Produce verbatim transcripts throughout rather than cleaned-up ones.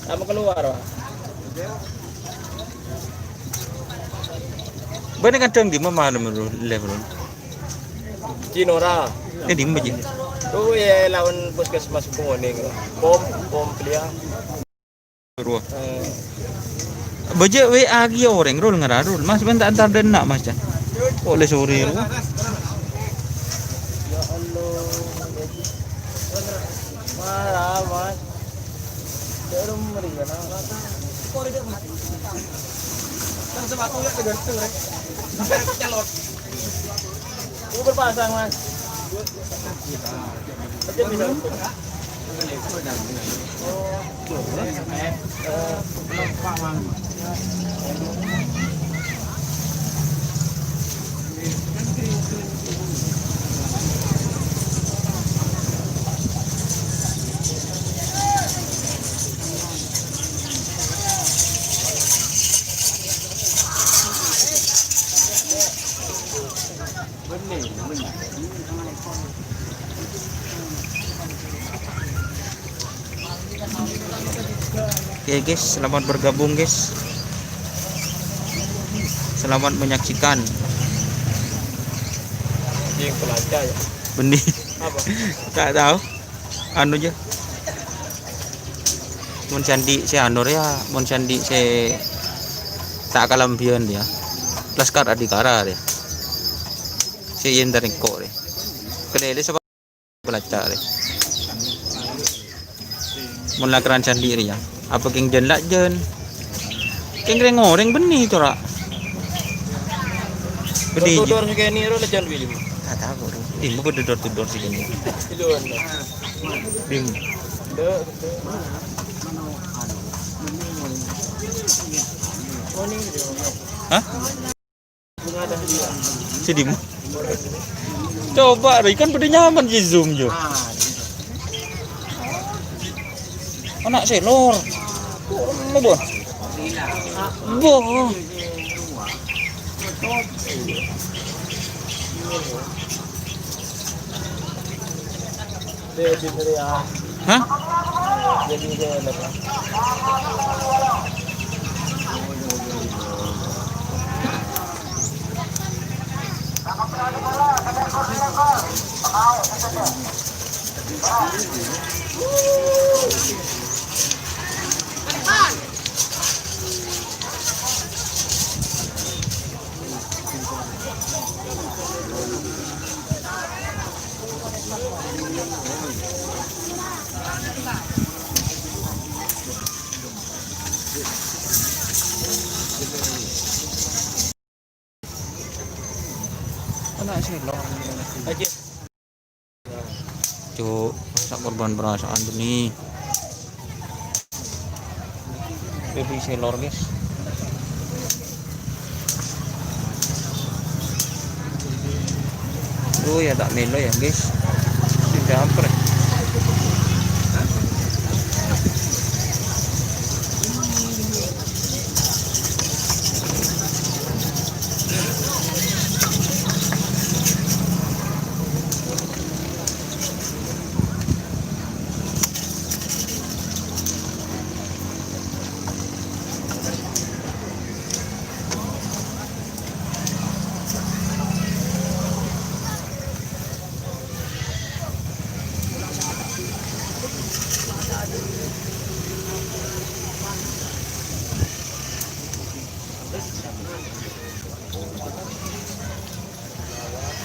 Kamu keluar, Pak. Bâ'na kadhâng dimma malem, Bro? Lè, Bro. Cinora. Eh, dimma, Ji? Oh, iya, lawan puskesmas Kuning. Pom, pom beliau. Bro. Eh. Bâjâ W A ki orèng, Rul, ngara, Rul. Mas, bân ta' entar dâ' enna', Mas, Chan. Kok lè sorè, Rul? Ya Allah. Marah, Mas. Belum meriah, nah. Kan sepatu ya, tergantung, Rek. Sampai aku calon. Ini berpasang, Mas. Betul, bisa. Oke, guys, selamat bergabung, guys. Selamat menyaksikan. Anjing, pelacak ya? Benih. Apa? Tak tahu. Anu, jâ. Mon sè andi' sè anu rèya, mon sè andi' sè ta' kalambhiyân rèya. Laskar Adhikara rèya. Sè iyâ èntar engko' rèya. Kalèlè sapa pelacak rèya. Mon lakran sè andi' rèya. Apa kèng jân la' jân? Kèng rèng-orèng bânnè, cora'. Bânnè, jâ. Door to door sè kènè' ro lejjhân bilih. Ta' tao, bro. Dimma bâdâ door to door sè kènè'? Itu kan. Bing. Hah? Sè dimma? Coba, Ri, kan padâ nyaman sè zoom, jâ. Ana' sèlor. Ono, Bon. Boh. Hah? Ana' sèlor. Cuk, masa' korban perasaan tuh nih. Baby sèlor, guys. Duh, ya tak melo ya, guys. Sing caper.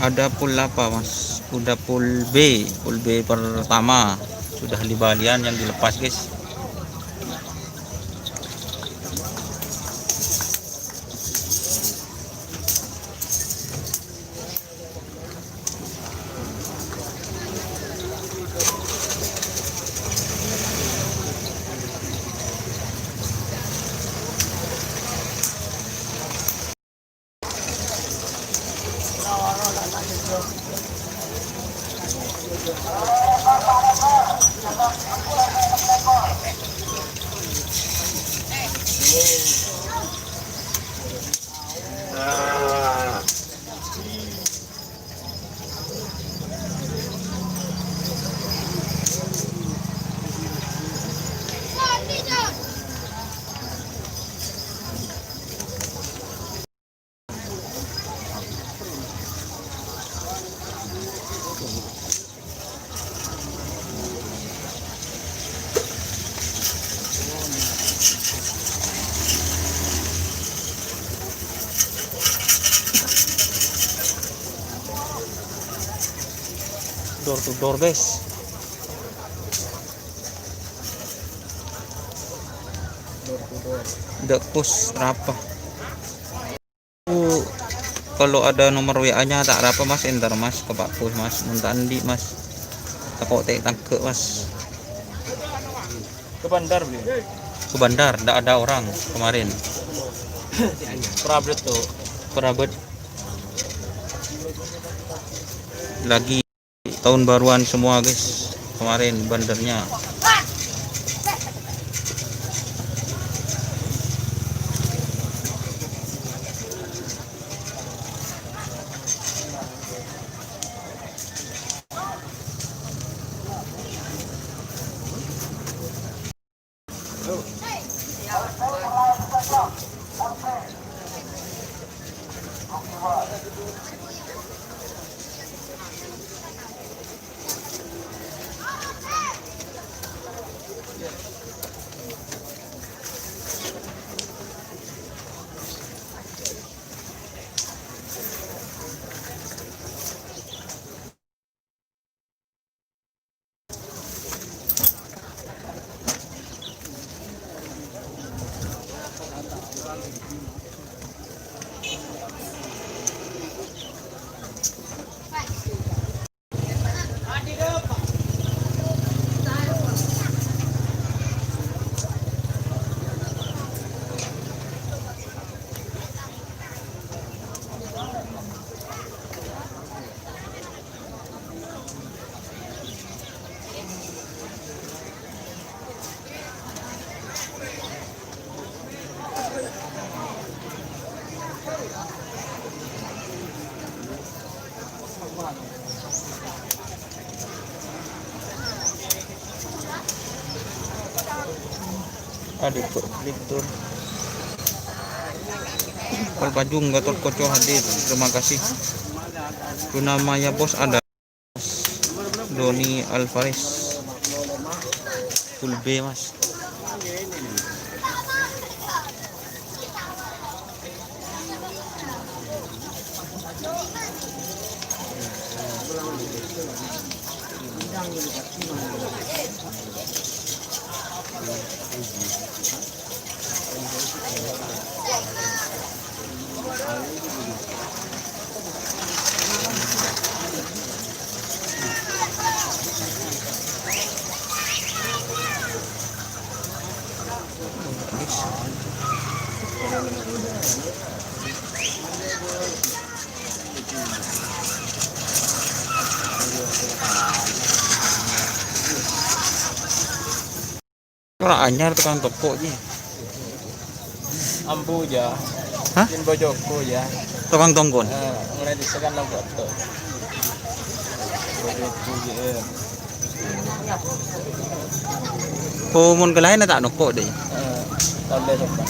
Ada pool apa, Mas? Udah pool B, pool B pertama. Sudah li-balian yang dilepas, guys. Door to door, guys. Ndak pus rapa. Kalau ada nomor W A-nya tak rapa, Mas, entar, Mas, ke Pak Pus, Mas. Mun ta' andi', Mas. Tako' te' tangke', Mas. Ke bandar, beli. Ke bandar, ndak ada orang kemarin. Perabot tuh. Perabot. Lagi tahun baruan semua, guys. Kemarin bandarnya. Adik, kok klik tuh. Pol Pajung, Gatot Koco hadir. Terima kasih. Luna Maya Bos ada. Doni Alvarez. Full B, Mas. Ora anyar tukang toko' ji. Ambu ja. Hah? Yen bojoko ja. Tukang tongkon. Eh, mulai disekan lang foto. Bojoko ji, eh. Oh, mon kalaen ta' noko' deh. Eh, tambah sopan.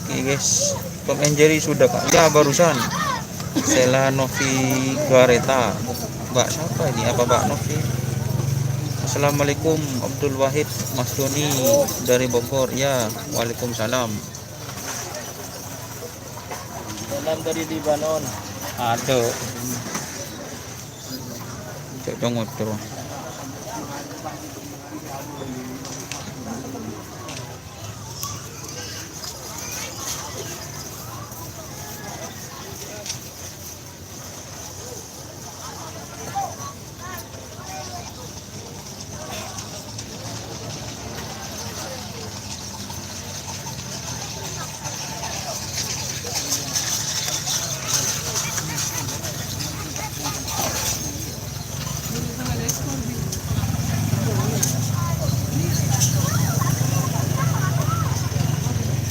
Oke, guys, Tom and Jerry sudah, Kak. Ya, barusan. Sela Novi Gareta. Mbak siapa ini? Apa Mbak Novi? Assalamualaikum, Abdul Wahid, Mas Doni dari Bogor. Ya, waalaikumsalam. Salam dari Libanon. Aduh. Cok congot terus.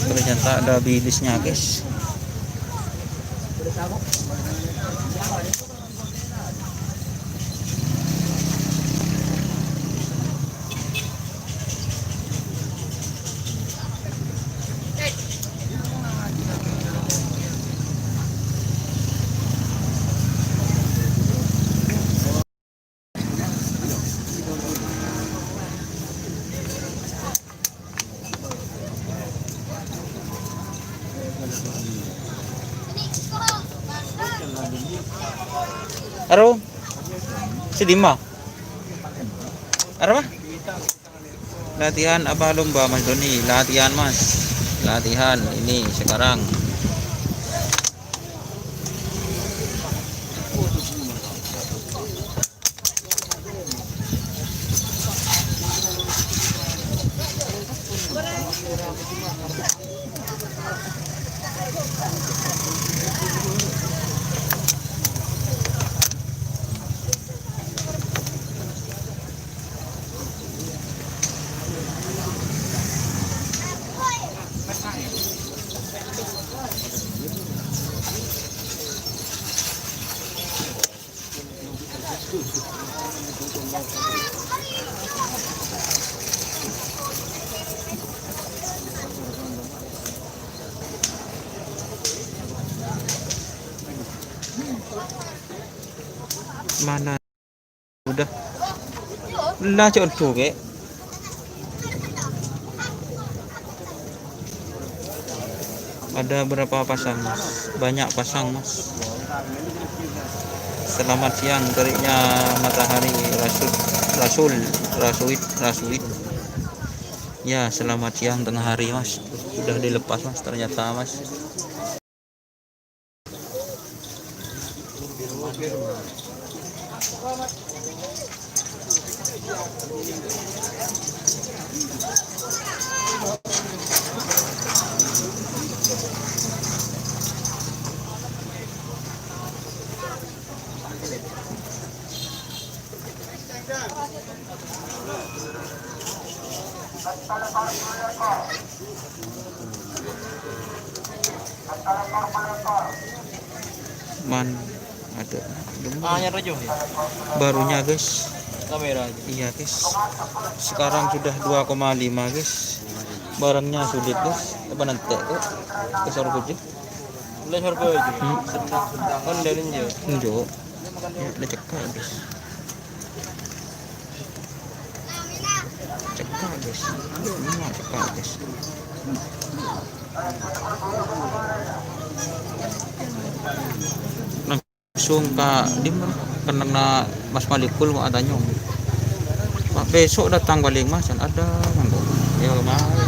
Ternyata ada bilisnya, guys. Aro? Sè dimma? Arapa? Latihan apa lomba, Mas Doni? Latihan, Mas. Latihan ini sekarang. Mana? Udah. Lah, cok, duwe. Ada berapa pasang, Mas? Banyak pasang, Mas. Selamat siang, teriknya matahari, Rasul, Rasul, Rasuid, Rasuid. Ya, selamat siang, tengah hari, Mas. Sudah dilepas, Mas, ternyata, Mas. Man, ada. Anyar aja, ya? Barunya, guys. Kamera aja. Iya, guys. Sekarang sudah dua koma lima, guys. Barangnya sulit, guys. Apa nanti kok? Ke Sorbet, ya? Lah, Sorbet aja. Hmm. Kan dari India. Enggak. Ya, udah cekak, guys. Cekak, guys. Ini cekak, guys. Langsung ka dim, kennengnga Mas Malikul, wa atanyo. Pak, besok datang paling, Mas, ada mangko. Ya, mari.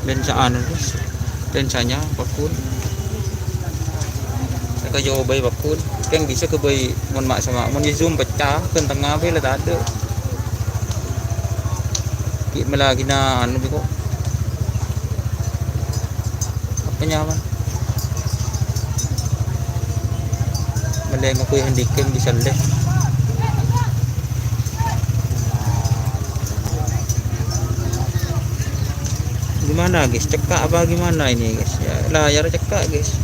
Lensa anu, Gus. Lensanya, Pak Kun. Ka jhâuh bhâi, Pak Kun. Kèng bisa ka bhâi, mon ma' sama, mon zoom pecah, kèng tengnga bhâi la tadâ'. Ghi' mèlagina anu bhâi kok. Apa nyaman? Mending aku yang dikèng bisa leh. Gimana, guys? Cekak apa gimana ini, guys? Ya, layar cekak, guys.